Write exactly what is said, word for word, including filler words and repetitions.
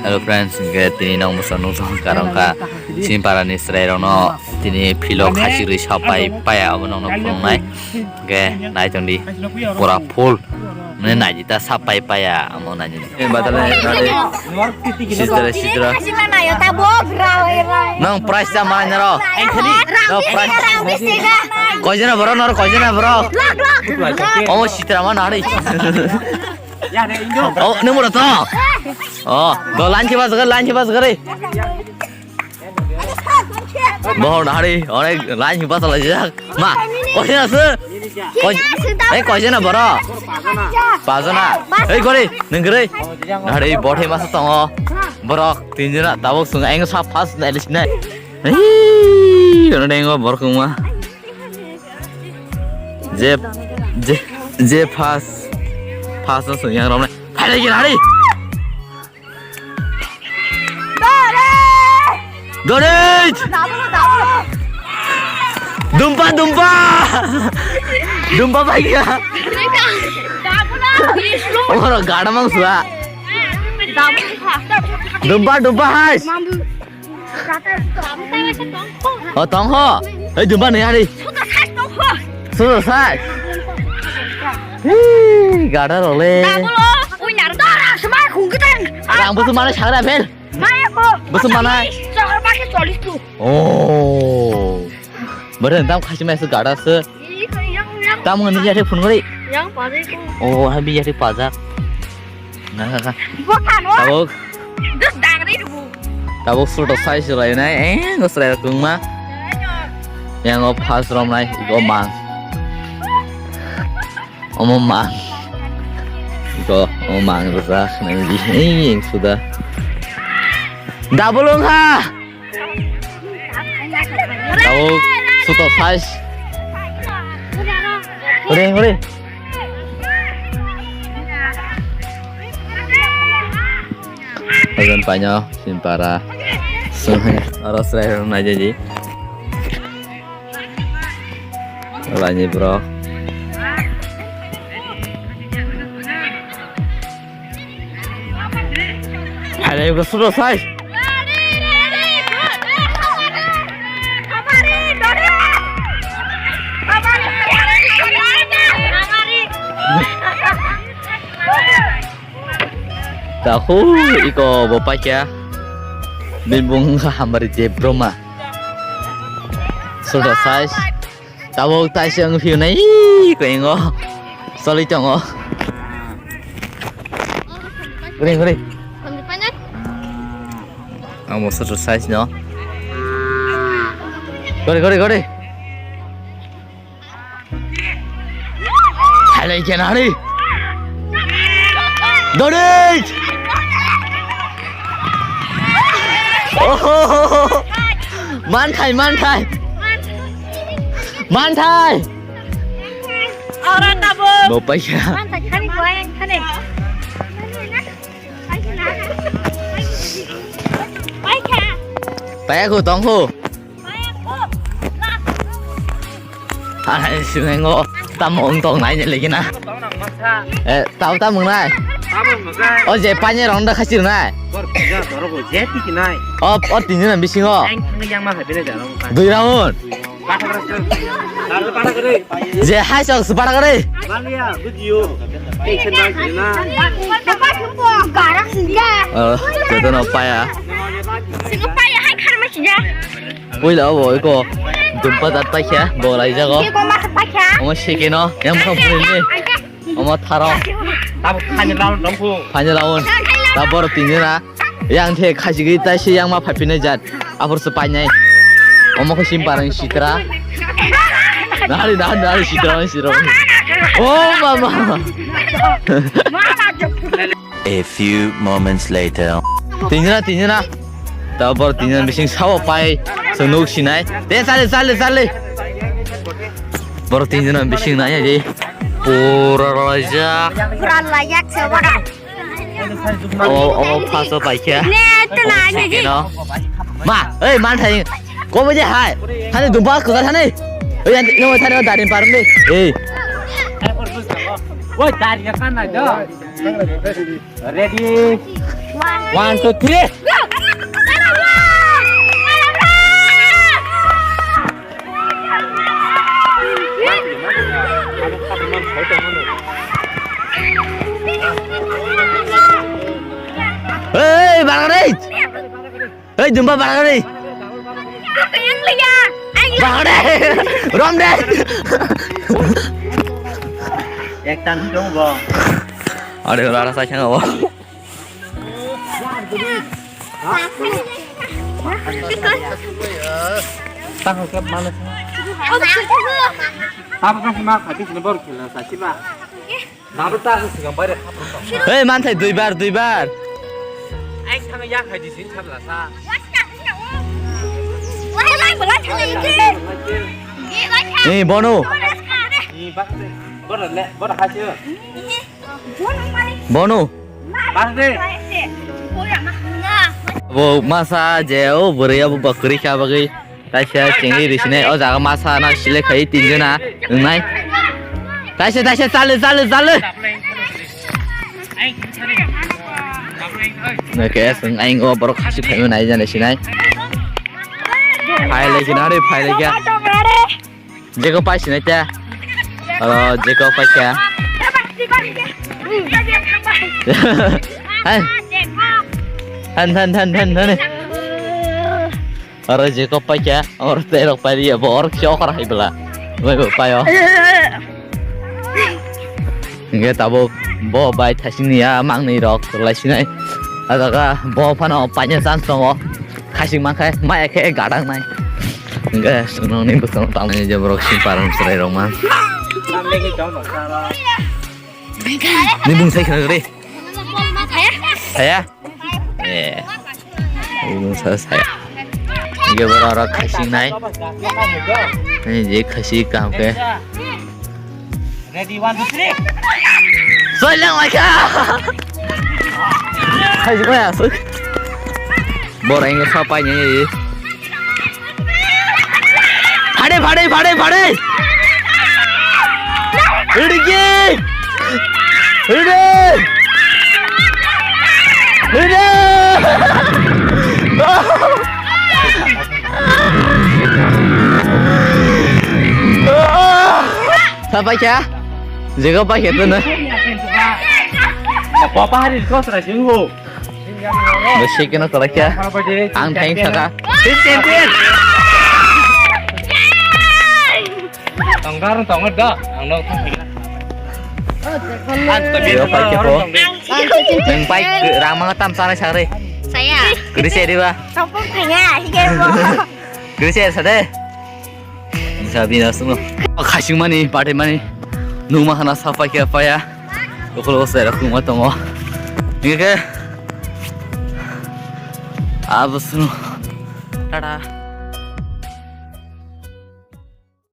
Hello friends, hingke tini nong bwsa nukjakha karang kha. Chini parani chwrairokno tini philo khachirwi sapai paya abo nongno phunuknai. Hingke nai tongdi pura full. Mane naidi ta sapai paya amo naidi. Eh, badal nai, nai. Sitra, sitra. Nong prize ta manai naro. No prize. Koijana borok noro koijana borok. Omo sitra ma nari. Oh, nung mura to. Oh, do line khiba jaga, line khiba jaga re. Bohor nahari, onek line khiba sala jak. Ma, koijana se? Koi, eh, koijana borok? Pajana. Ei, gori, nung gori. Nahari, bothai masa tongo. Borok, tinjana, tabuk sung, eng sa first na elis na. Ei, ono dengo borok ma. Je, je, je first, first no sung yang romne. Hai lagi hari. Dore! Dumpa, dumpa! Dumpa bai ya. Oro gada mang sua. Dumpa, dumpa hai. O tong ho. Ei dumba ni hari. Suda sai. Hi, gada role. Rang busu mana sagra phel. Busu mana. Oh. Beren dam khasi mai se gada se. Tam ngani ya phun gori. Oh, habi ya pajak. Nga, nga, nga. Tabuk. Tabuk suto size lai nai, eh, no srai kungma. Yang o first rom nai, go mang. Omo mang. Go, omo mang rasa, nai di, eh, yang suda. Double ong ha. Tabuk suto size. Hore, hore. Ojon paino simpara. Aro srai rok nai jaji. Laini bro. Hai, go sudo sai. Tahu iko bo paikha. Bini bung wngkha Hamari Debbarma. Sudo size. Tabuk taisa wng phiyo nai, ih, kwengo. Choli tongo. Guri, guri. Ang bo sudu size no. Guri, guri, guri. Halai kena hari. Dori. Oh, manthai, manthai. Manthai. Ora tabuk. Bo paikha. Manthai khani bo yang khani. Paikha. Paya ko tong ko. Paikha. Hai, sunengo. Tamo ong tong nai ne lagi na. Eh, tau tamo nai. O je panye rong da khasi nai. O, o tinjana bisingo. Dui round. Je hai sok separa kare. Oh, joto no paya. Puila obo iko dumpa dat paikha, bo laijago. Omo sekeno, yang bukan puila ni. Omo tharo. Tabuk final round dongkhu. Final round. Tabor tinjana. Yang the khajigwi taise yang ma phaipinai jat. Abor se painai. Omo khe sim parang sitra. Nari, nari, nari, sitra, sitra. Oh, mama. A few moments later. Tinjana, tinjana. Tabor tinjana bising sao pai. Senuk sinai. Te sale, sale, sale. Bor tinjana bising nai aji. Pura rajak. Pura layak se bora. Omo, omo paso paikha. Ne, tena, ne, ji. Ma, ei, manthai. Komo je hai. Thani dumba ko thani. Ei, no thani darin parum de. Ei. Oi, darin kan na do. Ready. One, two, three. Hey, barang deh. Hey, jumpa barang deh. Barang deh. Rom deh. Ektan dong, bong. Ada orang rasa sangat, bong. Tang ke mana? Apa kan sama hati sini baru kila sasi ba. Nabo ta sigang bai re. Hei, manthai duibar, duibar. Aing thang ya khai di sin chabla sa. Ni bono. Ni bak de. Bor le, bor ha sio. Bono. Bas de. Bo masa je o bwrwi abo bakri kha bagwi. Kaisa chengri risinai o jaga masa no select khai tinjona wngnai. Kaisa, kaisa, chale, chale, chale. Nake sung aing o borok khasi phaima nai jani sinai. Phailai kina re, phailai kya. Jeko pai sinai ta. Oro jeko pai kya. Han, han, han, han, han. Oro jeko pai kya, oro terok pai ya, bo oro kya okra hai bela. Bai bo payo. Hingke tabuk bo bai thasing ya mangnwi rok lai sinai. Ajaga bo phano paina chance tongo. Khasing mankhai, maya khe gadang nai. Hingke sunong ni bwskango tangnai je borok sing parang chwrai rok man. Ni bung sai khna re. Saya? Eh. Ini saya, saya. Ini baru orang kasih naik. Ini jadi kasih kaham ke. Ready, one, two, three. Soilang lagi. Kasih kau ya, soi. Borang ini siapa ini? Phade, phade, phade, phade! Hidi ki! Hidi! Hidi! Sapai kya? Jaga pai kya tu na? Papa hari kau serah jenggo. Besi kena kolak ya. Ang thanks saka. Team champion. Tonggar tonggar da. Ang no. Yo pai ke po. Neng pai ke rama tam sana sare. Saya. Kedi sih di ba. Topong kaya, iya bo. Kedi sih sade. Sabi na suno. Khasing mani, pathai mani. Numa khana sapai khe paya. Okolo sai rok numa tongo. Nike. Abo suno. Tata.